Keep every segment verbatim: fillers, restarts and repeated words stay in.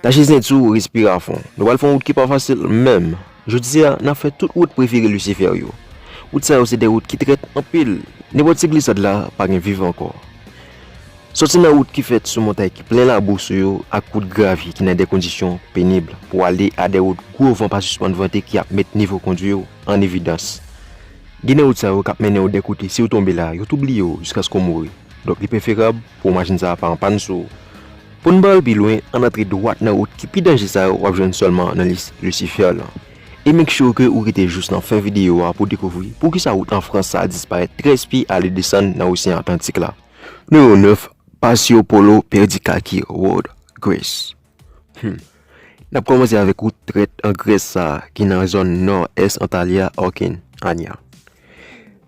Tache senti w, respire afon. Nou pral fè yon wout ki pa fasil menm. Jodi a, n ap fè tout wout prefere Lucifer yo. Wout sa yo se de wout ki trèt anpil. Nenpòt ti glisad la, pa gen viv ankò. Sòti nan wout ki fèt sou montay ki plen labou sou yo ak wout gravi ki nan de kondisyon penib pou ale a de wout gwo van pa sispann vante ki ap met nivo kondwi w an evidans. Gen de wout sa yo k ap mennen w de kote si w tonbe la, yo tou bliye w jiskaske w mouri. Donk li preferab pou w machin sa a pa an pàn sou ou. Pou n ba w l pi lwen, ann antre dwat nan wout ki pi danje sa yo w ap jwenn sèlman nan lis Lucifer lan. E make sure ke ou rete jous nan fen videyo a pou w dekouvri poukisa wout an Frans sa a disparèt trèz pye ale desann nan Oseyan Atlantik la. Nimewo nèf, Passio Polo Perdicaki Road, Grèce. Hmm. N ap kòmanse avèk wout trèt an Grès sa a, ki nan zòn nò-ès Antalya, Orkin, Anya.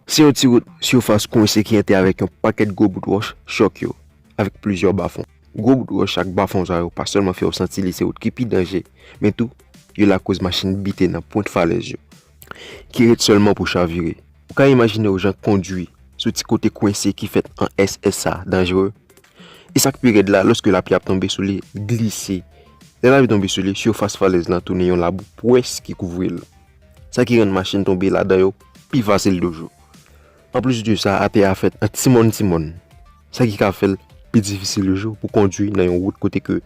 Se yon ti wout sifas kwense ki antre avèk yon pakèt gwo bout wòch chòk yo, avèk plizyè bafon. Gwo bout wòch ak bafon sa yo pa sèlman fè w santi li se wout ki pi danje, men tou, yo lakoz machin bite nan pwent falèz yo, ki ret sèlman pou chavire. Ou ka imajine w jan kondwi sou ti kote kwense ki fèt an S S sa danjere. E sa k pi rèd la, lòske lapli ap tonbe sou li, glise. Lè lapli tonbe sou li, sifas falèz lan tounen yon labou pwès ki kouvri l. Sa ki rann machin tonbe ladan yo pi fasil toujou. Anplis de sa, atè a fèt an ti mòn ti mòn, sa ki ka fè l pi difisil toujou pou kondwi nan yon wout kote ke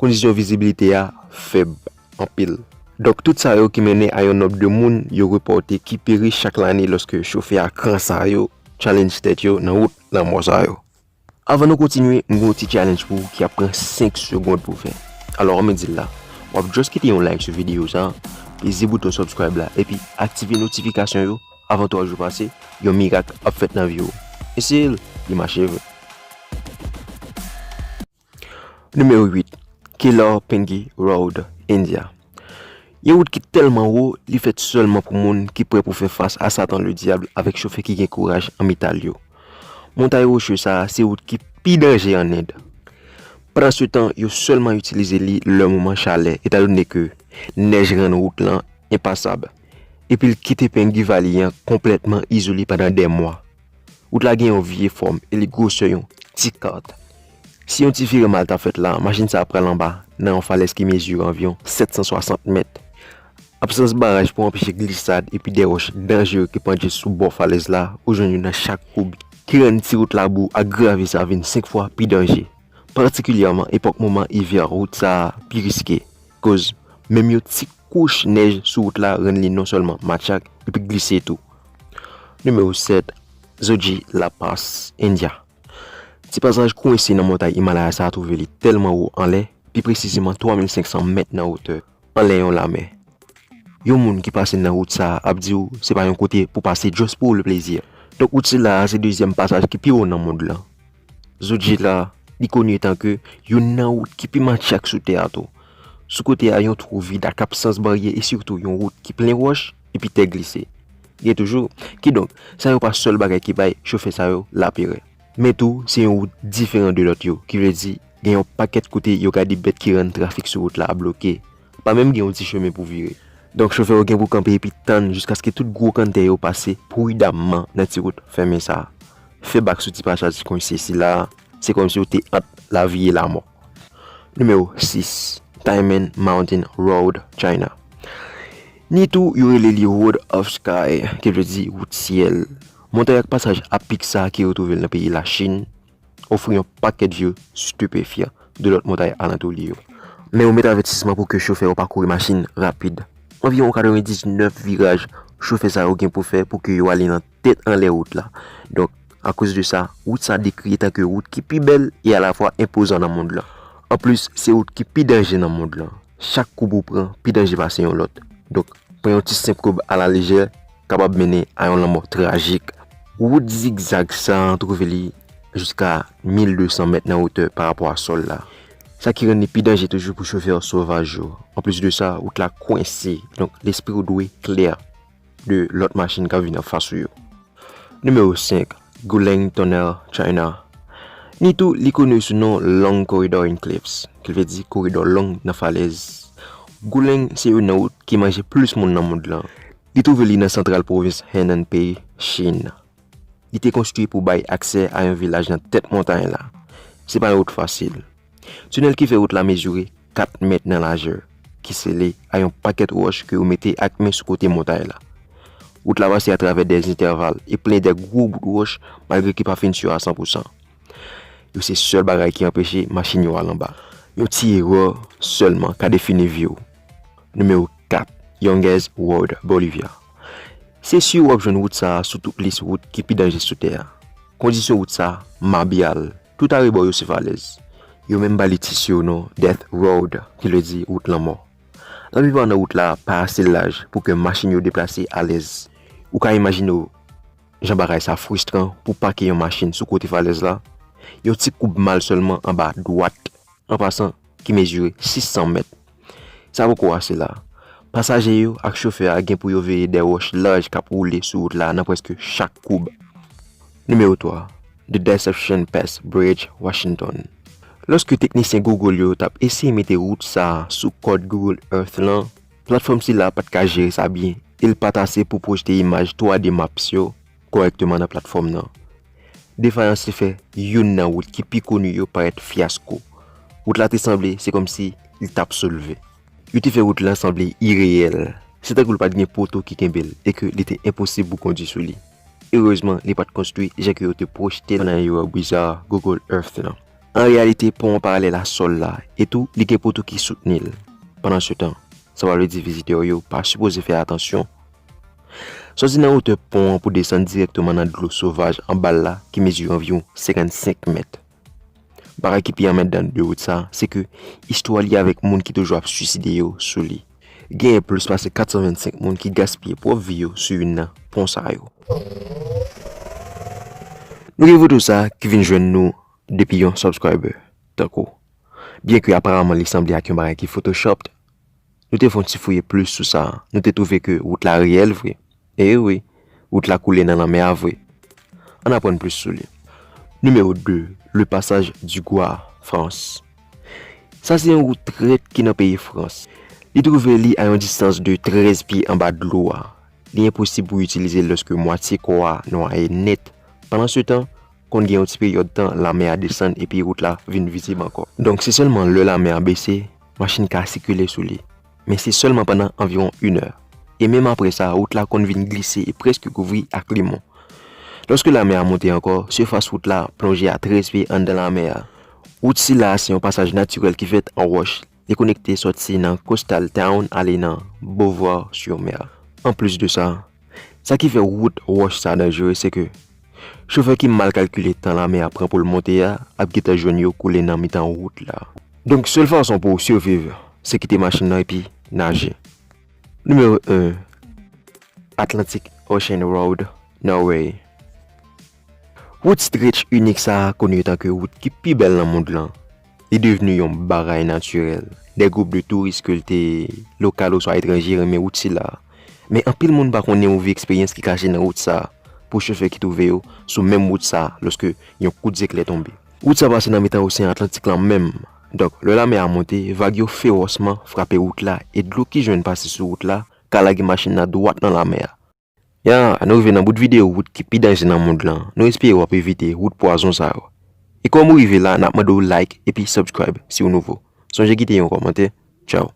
kondisyon vizibilite a fèb anpil. Donk, tout sa yo ki mennen a yon nonb de moun yo repòte ki peri chak lane lòske chofè a kran sa yo challenge tèt yo nan wout lanmò sa yo. Avan nou kontinye, m gen yon ti challenge pou ou ki ap pran senk segonn pou w fè. Alò, ann di l la, w ap just kite yon like sou videyo sa a, peze bouton subscribe la, epi aktive notifikasyon yo. Avan twa jou pase, yon mirak ap fèt nan vi w. Eseye l, li mache vre. Nimewo uit, Kelar Pengi Road, India. Yon wout ki tèlman wo, li fèt sèlman pou moun ki prè pou fè fas a Satan Ledyab avèk chofè ki gen kouraj an metal yo. Montay woche sa a se wout ki pi danje an End. Pandansetan, yo sèlman itilize li lè moman chalè, etandone ke nèj rann wout lan enpasab. Epi l kite Pengi Valley an konplètman izole pandan dè mwa. Wout la gen yon vye fòm e li gwosè yon ti kat. Si yon ti vire mal ta fèt la, machin sa a pral anba nan yon falèz ki mezire anviwon sèt san swasant mèt. Absans baraj pou anpeche glisad epi de wòch danjere ki pandje sou bò falèz la, ou jwenn yo nan chak koub, ki rann ti wout labou ak gravi sa vin senk fwa pi danje. Patikilyèman epòk moman ivè, wout sa a pi riske, koz menm yon ti kouch nèj sou wout la rann li non sèlman matchak epi glise tou. Nimewo sèt, Zoji La Pass, India. Ti pasaj kwense nan montay Imalaya sa a twouve li tèlman wo anlè, pi presizeman twa mil senk san mèt nan wotè, anlè yon lamè. Yon moun ki pase nan wout sa a ap di w se pa yon kote pou pase just pou le plaisir. Donk wout sila a se dezyèm pasaj ki pi wo nan mond lan. Zoji la, li koni etanke youn nan wout ki pi matchak sou tè a tou. Sou kote a, yon twou vid ak absans baryè e sitou yon wout ki plen wòch epi tè glise. Gen toujou, kidonk, sa yo pa sèl bagay ki bay chofè sa yo laperè. Men tou, se yon wout diferan de lòt yo, ki vle di, gen yon pakèt kote yo gade bèt ki rann trafik sou wout la bloke. Pa menm gen yon ti chemen pou vire. Donk, chofè yo gen pou kanpe epi tann jiskaske tout gwo kanntè yo pase pridamman nan ti wout fèmen sa a. Fè bak sou ti pasaj kwense sila a, se kòmsi w te ant lavi e lamò. Nimewo sis, Taimen Mountain Road, China. Ni tou, yo rele li Road of Sky, ki vle di wout syèl. Montay ak pasaj apik sa a ki retwouve l nan peyi Lachin, ofri yon pakèt vye stipefyan de lòt montay alantou li yo. Men yo met avètisman pou ke chofè yo pa kouri machin rapid. Anviwon katrevendiznèf viraj chofè sa yo gen pou fè pou ke yo ale nan tèt anlè wout la. Donk, akoz de sa, wout sa dekri etanke wout ki pi bèl e alafwa enpozan nan mond lan. Anplis, se wout ki pi danje nan mond lan. Chak koub ou pran pi danje pase yon lòt. Donk, pran yon ti senp koub alalejè kapab mennen a yon lanmò trajik. Wout zigzag sa a twouve li jiska mil de san mèt nan wotè pa rapò a sòl la. Sa ki rann li pi danje toujou pou chofè sovaj yo. Anplis de sa, wout la kwense, donk lespri w dwe klè de lòt machin k ap vin anfas ou yo. Nimewo senk, Guileng Tunnel, China. Ni tou, li koni sou non Long Corridor in Cliffs, ki vle di koridò long nan falèz. Guileng se youn nan wout ki manje plis moun nan mond lan. Li twouve li nan santral pwovens Henan, peyi Chin. Li te konstwi pou bay aksè a yon vilaj nan tèt montay la. Se pa yon wout fasil. Tinèl ki fè wout la mezire kat mèt nan lajè, ki sele a yon pakèt wòch ke yo mete ak men sou kote montay la. Wout la pase atravè dè entèval e plen dè gwo bout wòch, malgre ki pa fin si a san pou san. Yo se sèl bagay ki anpeche machin yo al anba. Yon ti erè sèlman ka defini vi w. Nimewo kat, Youngest Road, Bolivia. Se si w ap jwenn wout sa a sou tout lis wout ki pi danje sou tè a. Kondisyon wout sa a mabyal, tout arebò yo se falèz. Yo menm ba li ti sirenon Death Road, ki vle di wout lanmò. Laplipa nan wout la pa ase laj pou ke machin yo deplase alèz. Ou ka imajine w jan bagay sa fristran pou pake yon machin sou kote falèz la. Yon ti koub mal sèlman anba dwat, an pasan, ki mezire sis san mèt. Sa poko ase la. Pasaje yo ak chofè a gen pou yo veye dè wòch laj k ap woule sou wout la nan prèske chak koub. Nimewo twa, The Deception Pass Bridge, Washington. Lòske teknisyen Google yo t ap eseye mete wout sa a sou kòd Google Earth lan, platfòm sila pa t ka jere sa byen e l pa t ase pou pwojte imaj twa D Maps yo kòrèkteman nan platfòm nan. Defayans te fè youn nan wout ki pi koni yo parèt fyasko. Wout la te sanble se kòmsi li t ap soulve. Yo te fè wout la sanble ireyèl. Se tankou l pa t gen poto ki kenbe l e ke li te enposib pou kondwi sou li. Erezman, li pa t konstwi jan ke yo te pwojte l nan erè bizar Google Earth lan. An reyalite, pon an paralèl a sòl la, e tou, li gen poto ki soutni l. Pandansetan, sa pa vle di vizitè yo pa sipoze fè atansyon. Sòti nan wotè pon an pou desann dirèkteman nan dlo sovaj anba l la, ki mezire anviwon senkannsenk mèt. Bagay ki pi anmèdan de wout sa, se ke istwa li avèk moun ki toujou ap swiside yo sou li. Genyen plis pase kat san vennsenk moun ki gaspiye pwòp vi yo sou youn nan pon sa yo. Nou gen foto sa ki vin jwenn nou depi yon subscriber, tankou. Byenke aparaman li sanble ak yon bagay ki photoshopped, nou te fè yon ti fouye plis sou sa, nou te twouve ke wout la reyèl vre. E wi, wout la koule nan lanmè a vre. Ann aprann plis sou li. Nimewo de, Le Passage du Gois, Frans. Sa se yon wout trèt ki nan peyi Frans. Li twouve li a yon distans de trèz pye anba dlo a. Li enposib pou itilize l lòske mwatye kò a nwaye nèt. Pandansetan, konn gen yon ti peryòd tan lamè a desann epi wout la vin vizib ankò. Donk, se sèlman lè lamè a bese, machin ka sikile sou li. Men se sèlman pandan anviwon inè. E menm apre sa, wout la konn vin glise e prèske kouvri ak limon. Lòske lamè a monte ankò, sifas wout la plonje a trèz pye anndan lamè a. Wout sila a se yon pasaj natirèl ki fèt an wòch. Li konekte sòti nan Coastal Town ale nan Beauvoir-sur-Mer. Anplis de sa, sa ki fè wout wòch sa danjere, se ke chofè ki mal kalkile tan lamè a pran pou l monte a ap gentan jwenn yo koule nan mitan wout la. Donk, sèl fason pou w siviv, se kite machin nan epi naje. Nimewo en, Atlantic Ocean Road, Norway. Wout stretch inik sa a koni antanke wout ki pi bèl nan mond lan. Li devni yon bagay natirèl. Dè gwoup de touris, ke l te lokal oswa etranje, renmen wout sila. Men anpil moun pa konnen move eksperyans ki kache nan wout sa a pou chofè ki twouve yo sou menm wout sa a lòske yon kout zeklè tonbe. Wout sa a pase nan mitan oseyan Atlantik lan menm. Donk, lè lamè a monte, vag yo fewòsman frape wout la e dlo ki jwenn pase sou wout la ka lage machin nan dwat nan lamè a. Ya, nou rive nan bout videyo wout ki pi danje nan mond lan. Nou espere w ap evite wout pwazon sa yo. E kòm ou rive la, n ap mande w like epi subscribe si w nouvo. Sonje kite yon kòmantè. Tchao.